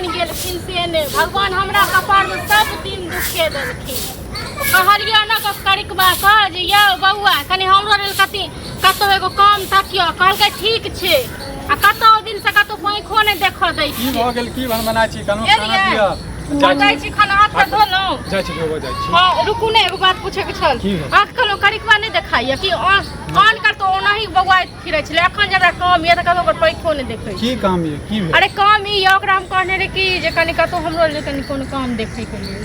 भगवान गेलखिन से नहि, भगवान हमरा कपारमे सब दिन दुखे देलखिन। कहलियै ने करिकबा कऽ जे यौ बौआ कनि हमरो लेल कथी कतहु एगो काम तकियौ, कहलकै ठीक छै, आ कतहु दिनसँ कतहु पाँखो नहि देखऽ दै की छै। भऽ गेल? की भनभना छी? कहलहुँ खाना एलियै? दिअ। जाइ जाइ छी खाना, हाथ पैर धोलहुँ? जाइ छी, धोबऽ जाइ छी। हँ, रुकू ने, एगो बात पूछैके छल। की भेल? अहाँके कहलहुँ करिकबा नहि देखाइए कि आन कर तऽ ओनाही बौआइत फिरै छलै, एखन जे हमरा काम यऽ तऽ कतहु ओकर पैखो नहि देखै छी। की काम यऽ? की भेल? अरे काम ई यऽ, ओकरा हम कहने रही कि जे कनि कतहु हमरो लेल कनि कोनो काम देखैके लेल।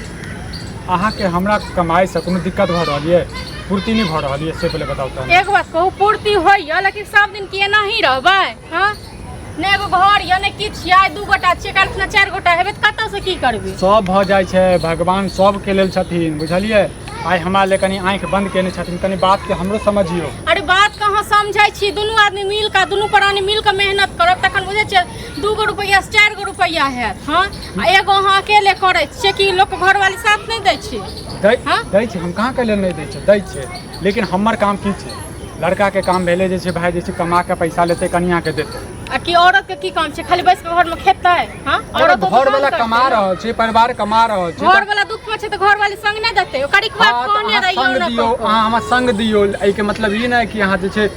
अहाँके हमरा कमाइसँ कोनो दिक्कत भऽ रहल यऽ? पूर्ति नहि भऽ रहल यऽ? से पहिले बताउ तऽ। एगो बात कहू, पूर्ति होइए लेकिन सब दिन की एनाही रहबै? हँ, नहि एगो घर यऽ नहि किछु यऽ, आइ 2 गोटा छियै, काल्हि खुना 4 गोटा हेबै तऽ कतऽसँ की करबै? सब भऽ जाइ छै, भगवान सबके लेल छथिन, बुझलियै? आइ हमरा ले कनि आँखि बन्द केने छथिन, कनि बातके हमरो समझियौ। अरे बात कहाँ समझै छी, दुनू आदमी मिल कऽ, दुनू प्राणी मिल कऽ मेहनत करब तखन बुझै छियै 2 गो रुपैआसँ 4 गो रुपैआ हैत। हँ, आ एगो अहाँ अकेले करै छियै कि लोकके घरवाली साथ नहि दै छै? दै हँ? दै छै, हम कहाँ कहलियै नहि दै छै, दै छै, लेकिन हमर काम की छै? लड़काके काम भेलै जे छै भाय जे छै कमा कऽ पैसा लेतै, कनियाके देतै। आ की औरत के की काम छै? खाली बैस के घर में खेतै? हां, औरत घर वाला कमा रहल छै, परिवार कमा रहल छै। घर वाला दुख में छै तऽ घर वाली संग नहि देतै? ओकर एक बात कहने रहियो संग ने दियौ, अहाँ हमरा संग दियौ, एहिके मतलब ई नहि कि अहाँ जे छै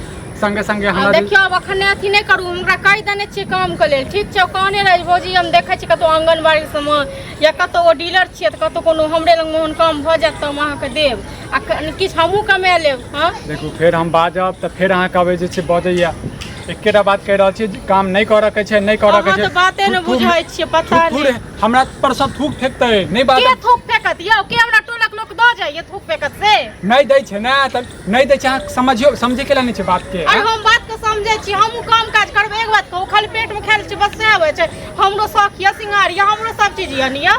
संगे संगे हमरा। देखियौ, आब अखन अथी नहि करू, हम ओकरा कहि देने छियै काम के लेल, ठीक छै? कहने रहै भौजी हम देखै छी कतहु आंगनबाड़ी सबमे या कतहु ओ डीलर छियै तऽ कतहु कोनो हमरे लग ओहन काम भऽ जायत तऽ हम अहाँके देब आ किछु हमहूँ कमा लेब। हँ, देखू, फेर हम बाजब तऽ फेर अहाँ कहबै जे छै बजैया। एकेटा बात कहि रहल छी, काम नहि करऽ के छै, नहि करऽ के अहाँ छै। तऽ बाते नहि बुझै छियै, पता थुथुर नहि। हमरा पर सब थूक फेकतै, नहि बात। के थूक फेकत यौ? के हमरा टोलक लोक दऽ जाइए थूक फेकत से? नहि दै छै ने तऽ नहि दै छै। अहाँ समझियौ, समझे के नहि छै बात के। अरे हम बात के समझै छी, हमहूँ काम काज करबै। एक बात कहू, खाली पेट मे खायल छै बस सएह होइ छै? हमरो शौख यऽ, सिंगार यऽ, हमरो सब चीज यऽ ने यऽ।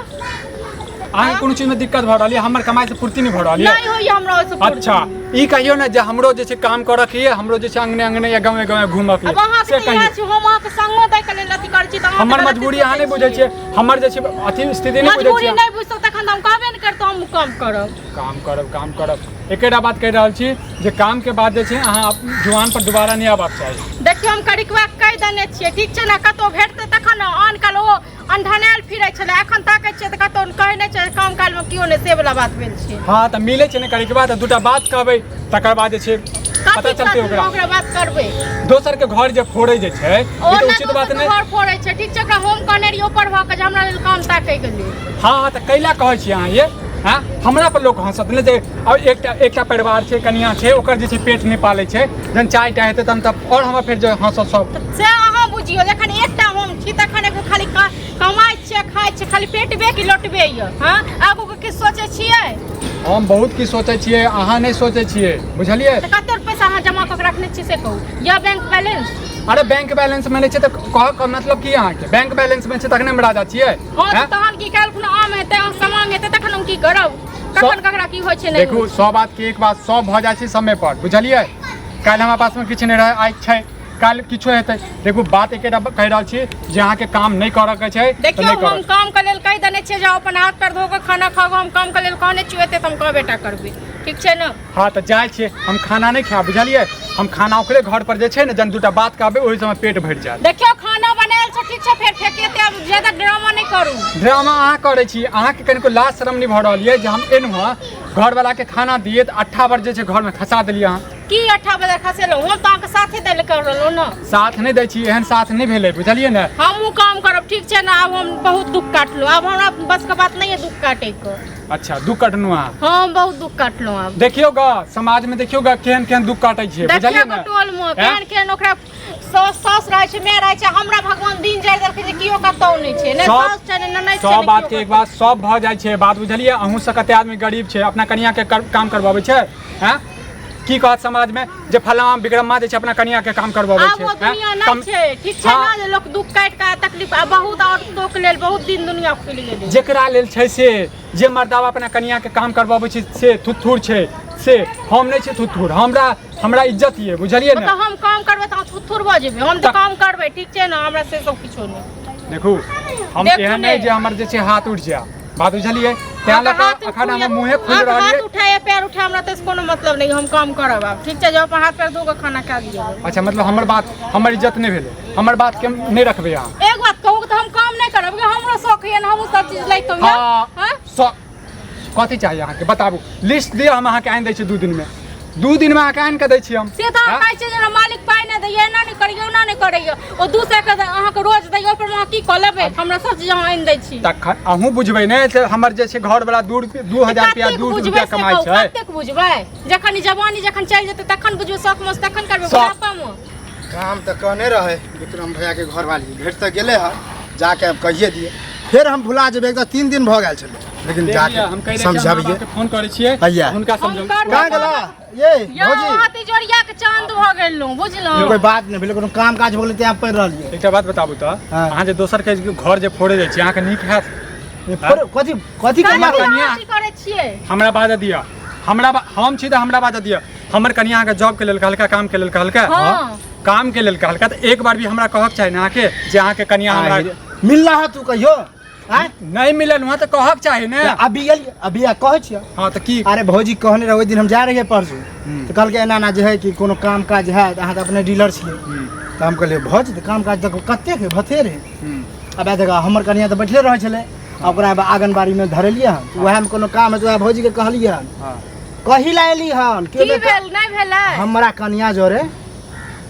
अहाँके कोनो चीजमे दिक्कत भऽ रहल यऽ? हमर कमाइसँ पूर्ति नहि भऽ रहल यऽ? नहि होइए हमरा ओहिसँ पूर्ति। अच्छा, ई कहियौ ने जे हमरो जे छै काम करऽ के यऽ, हमरो जे छै अंगने अंगने या गाँवे गाँवे घूमऽ के अब अहाँके से तऽ इएह कहियौ। छै, हम अहाँके संगो दै के लेल अथी करै छी तऽ अहाँ तऽ हमर गलत मजबूरी अहाँ नहि सोचै बुझै छियै, हमर जे छै अथी स्थिति नहि बुझै मजबूरी छियै। नहि बुझतौ तखन तऽ हम कहबे नहि करतौ हम काम करब। काम करब, काम करब, एकेटा बात कहि रहल छी जे काम के बाद जे छै अहाँ जुआन पर दोबारा नहि आबक चाही। देखियौ, हम करिकवा के कहि देने छियै, ठीक छै ने? कतहु भेटतै तखन ने। आन काल ओ अनढनायल फिरै छलै, एखन ताकै छियै तऽ कतहु कहै नहि छै, काम कालमे केओ नहि, से वला बात भेल छै। हँ, तऽ मिलै छै ने करिकवा तऽ दूटा बात कहबै, तकर बाद जे छै पता कथी चलतै कथी ओकरा। ओकरा बात करबै? दोसर के घर जे फोड़ै जे छै, ई ओ तऽ नहि उचित बात दोसरके नहि। घर फोड़ै छै, ठीक छै? ओकरा हम कहने रहियै ऊपर भऽ कऽ जे हमरा लेल काम ताकै के लेल। हँ, तऽ कैला कहै छियै अहाँ ये? हँ, हमरा पर लोक हँसत नहि जे आओर एकटा एकटा परिवार छै, कनिया छै, ओकर जे छै पेट नहि पालै छै, जहन 4टा हेतै तहन तऽ आओर हमरा फेर जे हँसत सब। से अहाँ बुझियौ, जखन एकटा हम छी तखन एगो खाली कमाइ छियै, खाइ छियै, खाली पेटबे कि लोटबे यऽ? हँ, आगूके किछु सोचै छियै? हम बहुत किछु सोचै छियै, अहाँ नहि सोचै छियै, बुझलियै? तऽ कते पैसा अहाँ जमा कऽ के रखने छियै से कहू, या बैंक बैलेंस? अरे बैंक बैलेंस में नहि छै तऽ कहऽ के मतलब की अहाँके? बैंक बैलेंस में छै तखने हम राजा छियै। हँ, तऽ हैं? तहन की काल्हि खुना आम हेतै, समांग हेतै, तखन हम की करब? कखन ककरा की होइ छै नहि देखू होइ छै। 100 बात के एक बात, सब भऽ जाइ छै समय पर, बुझलियै? काल्हि हमरा पासमे किछु नहि रहै, आइ छै, काल्हि किछो हेतै। देखू, बात एकेटा कहि रहल छी जे अहाँके काम नहि करऽ के छै तऽ देखियौ, नहि हम करऽ। काम के लेल कहि देने छियै जे अपन हाथ पैर धो कऽ खाना खाउ। हम काम के लेल कहने छियै, एते तऽ हम कहबे टा करबै, ठीक छै ने? हँ, तऽ जाइ छियै, हम खाना नहि खायब, बुझलियै? हम खाना ओकरे घर पर जे छै ने, जहन दूटा बात कहबै ओहि समय पेट भरि जायत। देखियौ, खाना बनायल छै, ठीक छै? फेर फेकेते, आब ज्यादा ड्रामा नहि करू। ड्रामा अहाँ करै छी। अहाँके कनिको लाज शरम नहि भऽ रहल यऽ जे हम एलहुँ हँ घरवलाके खाना दिए तऽ अट्ठा बर जे छै घरमे खसा देलियै अहाँ? की अट्ठा बदल खसेलहुँ? हम तऽ अहाँके साथे दै लए कर रहलहुँ ने। साथ नहि दै छी, एहन साथ नहि भेलै, बुझलियै ने? हमहूँ काम करब, ठीक छै ने? आब हम बहुत दुख काटलहुँ, आब हमरा बसके बात नहि यऽ दुख काटैके। अच्छा, दुख कटलहुँ अहाँ? हँ, हम बहुत दुख काटलहुँ आब। देखियौ ग, समाजमे देखियौ ग केहन केहन दुख काटै छियै, देखियौ बुझलियै ग ने? टोलमे हैं? केहन केहन ओकरा साउस साउस रहै छै, माय रहै छै, हमरा भगवान दिन जारि देलखिन जे केओ कतहु नहि छै, नहि सब साउस छै, नहि ननैद छै, सब नहि बात केओ के एक बात, सब भऽ जाइ छै बात, बुझलियै? अहूँ से कते आदमी गरीब छै, अपना कनिया के काम करबाबै छै? हैं, की कहत समाज में जे फलामा बिक्रमा जे छै अपना कनिया के काम करबाबै आब छै? ओ हैं? दुनिया नहि छै, ठीक छै हाँ। ने, जे लोक दुख काटि कऽ तकलीफ आ बहुत औरतोके लेल बहुत दिन दुनिया खुलि गेलै। जेकरा लेल छै से, जे मर्दावा अपना कनिया के काम करबाबै छै से थुथुर छै, से हम नहि छी थुथुर, हमरा हमरा इज्जत ये, बुझलियै ने? तऽ हम काम करबै तऽ अहाँ थुथुर भऽ जेबै? हम तऽ काम करबै, ठीक छै ने? हमरा से सब किछो नहि। देखू, हम देखू एहन ने। नहि जे हमर जे छै हाथ उठि जाय, बात बुझलियै? तैं लऽ हाथ कऽ एखन हमर उठैए- मुँहे खुलि अहाँके रहल हाथ ये। उठाए पैर उठाए हमरा तऽ कोनो मतलब नहि, हम काम करब आब, ठीक छै? जब अपन हाथ पैर धो कऽ खाना खा लिअ। अच्छा, मतलब हमर बात, हमर इज्जत नहि भेलै, हमर बात के नहि रखबै अहाँ? एक बात कहू तऽ हम काम नहि करब? हमरो शौक रहितहुँ यौ? हाँ हाँ? कथी चाही अहाँके बताबू लिस्ट दिअ हम अहाँके आनि दै छी 2 दिनमे, 2 दिनमे अहाँके आनि कऽ दै छी हम। से तऽ अहाँ हाँ? कहै छियै जे मालिक पाइ नहि दैया, एना नहि करैया, ओना नहि करैया। ओ 200 के अहाँके रोज दैया, ओहिपर अहाँ की कऽ लेबै? हमरा सब चीज अहाँ आनि दै छी। तखन अहूँ बुझबै ने जे हमर जे छै घरवला 2000 रुपया कतेक दू बुझबै रुपया से कमाइ कहू, छै। कतेक बुझबै? जखन ई जवानी जखन चलि जेतै तखन बुझबै, शौक मौज तखन करबै। शौक। बुढ़ापामे काम तऽ कहने रहै विक्रम भैयाके घरवाली, भेट तऽ गेलै हँ, जाके आब कहिए दिए, फेर हम भुला जेबै। एक तऽ 3 दिन भऽ गेल छलै, लेकिन देख जाके लिअ, हम कहि दै छियै, हम समझाबिए। बाबाके फोन करै छियै। हैया। हुनका हम समझाउ। करबै। कहाँ गेला ये? यौ भौजी। अहाँ तिजोरिया के चांद भऽ गेलहुँ, बुझलहुँ? कोई बात नहि भेलै, कोनो काम काज भऽ गेलै तेँ पढ़ि रहलियै। एकटा बात बताबू तऽ। हाँ। अहाँ जे दोसर के घर जे फोड़े जाइ छी, अहाँके नीक हैत? कथी कथी कथी कमा कनिया- अहाँ अथी करै छियै? हमरा बाजऽ दिअ, हम छी तऽ हमरा बाजऽ दिअ। हमर कनिया अहाँके जॉब के लेल कहलका, काम के लेल कहलका? हाँ। काम के लेल कहलका तऽ एक बार भी हमरा कहक चाही ने अहाँके जे अहाँके कनिया हमरा मिलना है तू कहियो आँय? नहीं मिलल वहाँ तऽ कहक चाही ने। अभी एलियै, अभी आ कहै छियै। हाँ, तऽ की? अरे भौजी कहने रहै, ओहि दिन हम जा रहियै परसू, तऽ कहलकै एना एना जे है कि कोनो काम काज है तऽ अहाँ तऽ अपने डीलर छियै। तऽ हम कहलियै भऽ जेतै काम काज, तऽ कतेक है भथेर है। आब देखा, हमर कनिया तऽ बैठले रहै छलै, आ ओकरा आब आंगनबाड़ीमे धरेलियै हन, तऽ उएहमे कोनो काम है तऽ उएह भौजीके कहलियै हन। कही लए एली हन की भेल, नहि भेलै? हमरा कनिया जोरे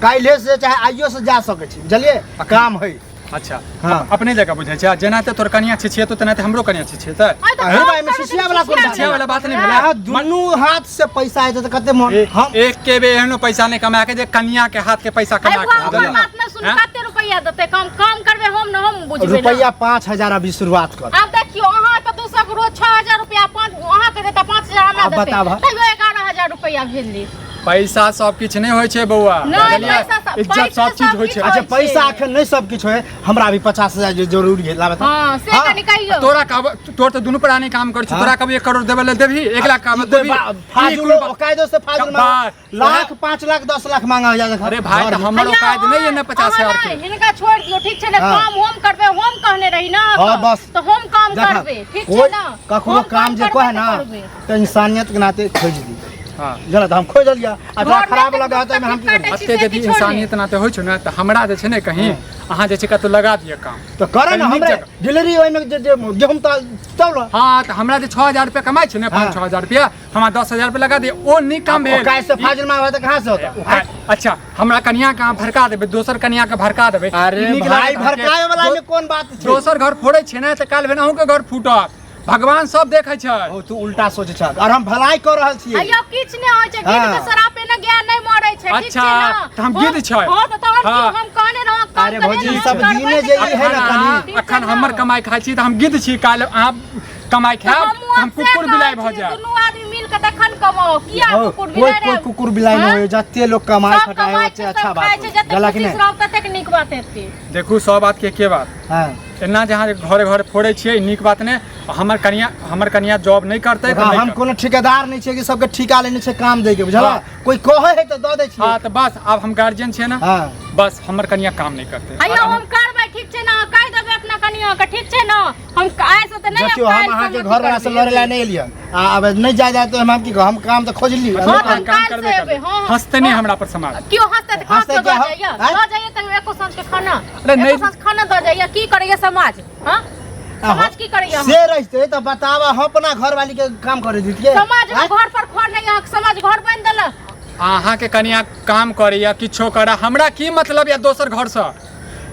काल्हि से चाहे आइयो से जा सकै छी, बुझलियै, काम है। अच्छा। हाँ। अपने जगह बुझै छै, जेनाते तोर कनिया छियै तो तेनाते हमरो कनिया छियै तऽ। आइ तऽ अरे काम भाई, एहिमे करै छिछिया तऽ वाला कोन बात? छिछिया वाला बात नहि भेलै। अहाँ दुनू हाथ से पैसा एतै तऽ कते मन हम एक के बे एहनो पैसा नहि कमा के जे कनिया के हाथ के पैसा अरे कमा बुआ, के ओकर बुझलियै? बात नहि सुनू। हैं? कते रुपैआ देतै? काम काम करबै हम ने, हम बुझबै ने। रुपैआ 5000 अभी शुरुआत कर। आब देखियौ, अहाँ तऽ 200 के रोज 6000 रुपैआ, पाँच अहाँके देतै, 5000 हमरा आब देतै। बताबह। तैयो 11,000 रुपैआ भेलै। पैसा सब किछु नहि होइ छै बौआ, नहि, बुझलियै? पैसा इज्जत पैसा सब चीज होइ छै। सब अच्छा, होइ छै। पैसा अखन नहि सब किछु है, हमरा अभी 50,000 जे जरूरी है, लाबे तऽ। हँ, से हाँ। कनि कहियौ। तोरा कहब, तोर तऽ दुनू प्राणी काम करै छै। हाँ। तोरा कहब 1 करोड़ देबै लेल देबही? 1 लाख कहब ई कोई देबही? ई फाजुल कोन बात? कायदो से फाजुल बात। मांगा, लाख 5 लाख 10 लाख मांगा हो जाए। अरे भाई, तऽ हमर हैया, औकात नहि है ने 50,000 अहाँ के। नहि, हिनका छोड़ि दियौ, ठीक छै ने? हाँ। काम हम करबै, हम कहने रही ना। हाँ, बस। तऽ हम काम देखा, करबै, ठीक छै कोई ने? ककरो हम काम जे करबै कहे तऽ ना करबै। तऽ इंसानियत के नाते खोजि दी। गलत हम खोजि देलियै आ तोरा घरमे खराब एतेक लगा तऽ हम की तकलीफ करी? काटै छी एते से यदि किछो नहि। इंसानियत नाते होइ छै ने तऽ हमरा जे छै ने कहीं अहाँ जे छै कतहु लगा दिअ काम। तऽ करऽ ने। कनी नीक हमरे जगह। डिलीवरी ओहिमे जे जे गेहूँ तऽ तौल। हाँ, तऽ हमरा जे 6000 रुपया कमाइ छै ने, पाँच 6000 रुपया हमरा 10,000 रुपया लगा दिअ, ओ नीक काम भेल। काज से फाजिल मांगबै तऽ कहाँ से होतै? अच्छा, हमरा कनिया के अहाँ भड़का देबै, दोसर कनिया के भड़का देबै, अरे ई नीक भाई, लागत अहाँके? भड़कावे वाला में कोन बात छै? दोसर घर फोड़ै छै ने तऽ काल्हि भेने अहूँके घर फूटत, भगवान सब देखै छै। ओ तू उल्टा सोचै छह और हम भलाई कऽ रहल छियै। अयो, किछु नहि होइ छै, गिद्ध के शरापे ने गाय नहि मरै छै, ठीक अच्छा, छै ने? तऽ हम गिद्ध छै। हँ, तऽ तहन की? हाँ। हम कहने रहौं काम अरे करने भौजी, रहौं, सब करबै दिने तऽ जे ई है ने करबै। कनि। ठीक छै अखन ने? हमर कमाइ खाइ छी तऽ हम गिद्ध छी, काल्हि अहाँ कमाइ तऽ खायब हमहूँ तऽ हम आब से कुकुर बिलाइ कहै भऽ छी, जायब। दुनू आदमी मिल के तखन कमाओ, किया हौ, कुकुर कोई बिलाइ कोई रे? कुकुर बिलाइ नहि हाँ? होय, जते लोग कमाइ सब खटाइ कमाइ ओते छै, अच्छा सब बात खाइ छै, होय। जतेक गला कि खुशी नहि? से रहब ततेक नीक बात हेतै। देखू, सब बात के के बात। एना जे अहाँ घरे घरे फोड़ै छियै, नीक बात नहि। हमर कनिया जॉब नहि करतै तऽ देखा, नहि हम करतै। कोनो ठेकेदार नहि छियै कि सबके ठिका लेने छै काम दै के, बुझल? कोई कहै है तऽ दऽ दै छियै। हाँ, तऽ बस आब हम गार्जियन छियै ने। बस हमर कनिया काम नहि करतै। अयो, हम करबै, ठीक छै ने? अहाँ कहि देबै अपना कनिया के, ठीक छै ने? हम आइ से तऽ नहि, देखियौ, हम काल्हि से अहाँके अथी घर वाला से करबै। लड़े ला नहि एलियै आ आब नहि जाय जाय तऽ हम की कहब, हम काम तऽ खोजली। हाँ, हाँ, तऽ हम काम काल्हि करबे से एबै, करबै। हाँ। हँसते नहि हाँ। हमरा पर समाज। केओ हँसते तऽ हँसतै कहाँ क्या दऽ हम? जाइया? आँय? दऽ जाइया तऽ एको साँझ के खाना, अरे नहि। एको साँझ खाना दऽ जाइया? की करैया समाज? हाँ, समाज की करैया? से रहिते तऽ बताब, हम अपना घरवाली के काम करे दितियै? समाज आँय? घर पर खर नहीं, अहाँके समाज घर बनि देलक। अहाँके कनिया काम करैया, किछो करै, हमरा की मतलब या दोसर घरसँ?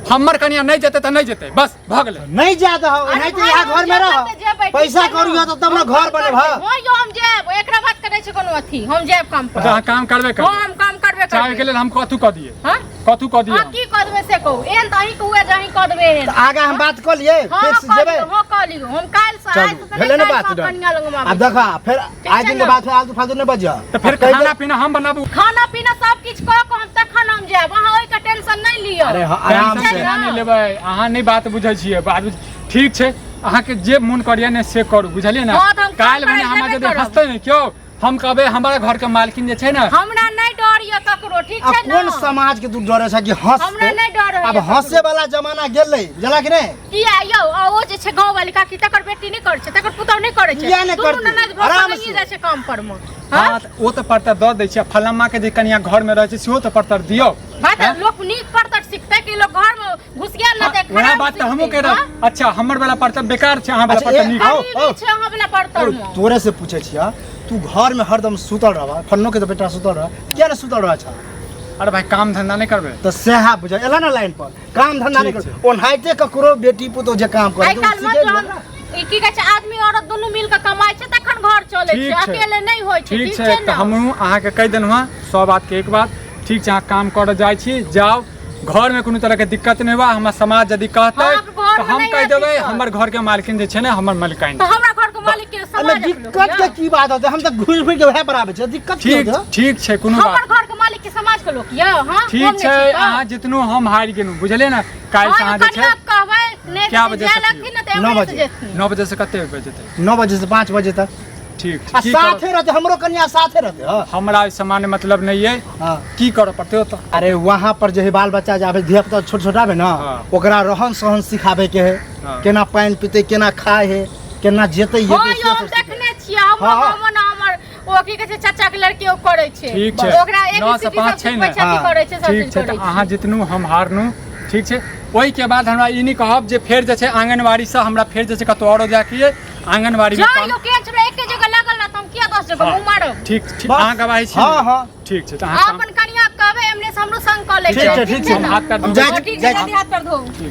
हमर कनिया नहि जेतै तऽ नहि जेतै, बस भऽ गेलै। नहीं जा दहो। अरे नहीं तो भाई, यहाँ हम घर में जेबै रह। तऽ जेबै, ठीक पैसा छै ने? करियो तऽ तब ने हम घर काम बनेब। करबै। हँ यौ, हम जायब, एकरा बात करै छै कोनो अथी, हम जायब काम पर। तऽ अहाँ काम करबे हँ, करबै? हम काम करबे चाय के करबै। लेल हम कथू कऽ दियै? हँ? कथू कऽ दियै? अहाँ की कऽ देबै से कहू। एहन तऽ अहीँके हुए जे अहीं कऽ देबै एहन। तऽ आगा हम बात कऽ लियै? हँ। फेर हँ, से कऽ जेबै? लियौ, हँ, कऽ लियौ। हम काल्हि से, आइ चलू, से तऽ भेलै नहि, ने काल्हि बात से डन। कनिया लगमे आब आबै छी। देखा, फेर आइ छै दिन के ने? बाद फेर आलतू फालतू नहि बजिह। तऽ फेर कहि दे- खाना पीना हम बनाबू? खाना पीना सब किछु कऽ कऽ हम तखन हम जायब, अहाँ ओहिके टेंशन नहि लिअ। अरे हाँ, आराम टेंशन से। केना नहि लेबै? अहाँ नहि बात बुझै छियै बात ठीक छै, अहाँके जे मोन करैया ने से करू, बुझलियै ने? हँ, तऽ हम काल्हि काम भने करै हमरा जेबे यदि करब। हँसतै ने केओ, हम कहबै हमरा घरके मालकिन जे छै ने। हमरा नहि डर यऽ ककरो, ठीक आ छै ने? कोन समाज के तू डरे छ कि हंसते? हमरा नहि डर होइए आब हंसे वाला जमाना गेलै, बुझला कि नहि? किया यौ? आ ओ जे छै गाँव वाली काकी, तकर बेटी नहि करै छै, तकर पुतहु नहि करै छै? किया नहि दुनू करतै? ननद भऽ आराम कऽ से। जाइ छै काम पर मे। हाँ, तऽ ओ तऽ परतर दऽ दै छै, आ फलामा के जे कनिया घरमे रहै छै सेहो तऽ परतर दियौ। भाई, तऽ लोक नीक परतर सिखतै। सिखतै कि लोग घर में घुसिया लेतै वएह खराब बात तऽ हमहूँ सिखतै, कहि रहल हाँ? अच्छा हमर वाला परतर बेकार छै अहाँ वाला अच्छा, परतर नीक आओ, गरीबी आओ। छै अहाँ वाला परतर में तोरे से पूछे छिया तू घर में हरदम सुतल रह फन्नो के तो बेटा सुतल रह किया ने सुतल रह छा अरे भाई काम धंधा नहि करबै तऽ सएह बुझा एला ना लाइन पर काम धंधा नहीं ठीक कर ओनाहिते ककरो बेटी पुतोह जे काम करे आइ काल्हि मे जहन ई की कहै छै आदमी औरत दुनू मिल के कमाइ छै तखन घर चलै ठीक छै छै। अकेले नहि होइ छै ठीक ठीक छै छै तऽ ने हमहूँ अहाँके कहि देलहुँ हँ सौ बातके एक बात ठीक छै अहाँ काम करऽ जाइ छी जाउ घरमे कोनो तरहके दिक्कत नहि हुआ हमर समाज यदि कहतै हँ, घरमे तऽ हम नहि कहि है देबै दिक्कत। हमर घरके मालकिन जे छै ने हमर मलिकाइन तऽ हमरा घर के मालिक के अरे समाज के लोक दिक्कत के यऽ। की बात होते हम तऽ घुरि फिर के वएह पर आबै छै दिक्कत की ठीक होते ठीक छै कोनो हमर बात घर के मालिक के समाज के लोक यऽ हां ठीक छै अहाँ जितनो हम हारि गेलहुँ बुझलियै ने काल्हि से हां अहाँ जे छै कनिया के कहबै नहि क्या तऽ बजे जाय से लगथिन ने तऽ नौ एम्हरे से बजे। जेथिन 9 बजे से कते बजे तक 9 बजे से 5 बजे तक ठीक आ की करब? साथे रहते हमरो कनिया साथे रहते हाँ हमरा ओहि सामान्य मतलब नहि अइ हाँ की करऽ पड़तै ओतऽ अरे वहाँ पर जे है बाल बच्चा जे आबे धिया पुता छोट छोट आबे ना हाँ। ओकरा रहन सहन सिखाबे के है हाँ। केना पानि पीते केना खाए है केना जेते ये हाँ यौ हम देखने छियै हमरो हाँ। गामो ने हमर ओ की कहै छै चाचा के लड़की ओ करै छै ठीक छै। ओकरा ए नौ बी से सी डी पाँच सब छै ने? सिखबै छै अथी हाँ। करै छै सब ठीक चीज छै करै तऽ छै अहाँ जितनू हम हारनू ठीक छै ओहिके बाद हमरा ई नहि कहब जे फेर जे छै आंगनबाड़ीसँ हमरा फेर जे छै कतहु आओरो जाइके अइ आंगनबाड़ीमे जाओ काम यौ केहन छै एके जगह लागल रहत हम किया 10 जगह हाँ। मुँह मारब ठीक ठीक बस। अहाँ गवाही छी हाँ, ने? हाँ। ठीक छै तऽ आ अहाँ काम अपन कनिया के कहबै एमने से हमरो संग कऽ लै ठीक छै, ठीक छै। ने? हम हाथ पैर हम धोबै। जाइ हाँ, ठीक जाइ छै छी। जल्दी हाथ पैर धोउ।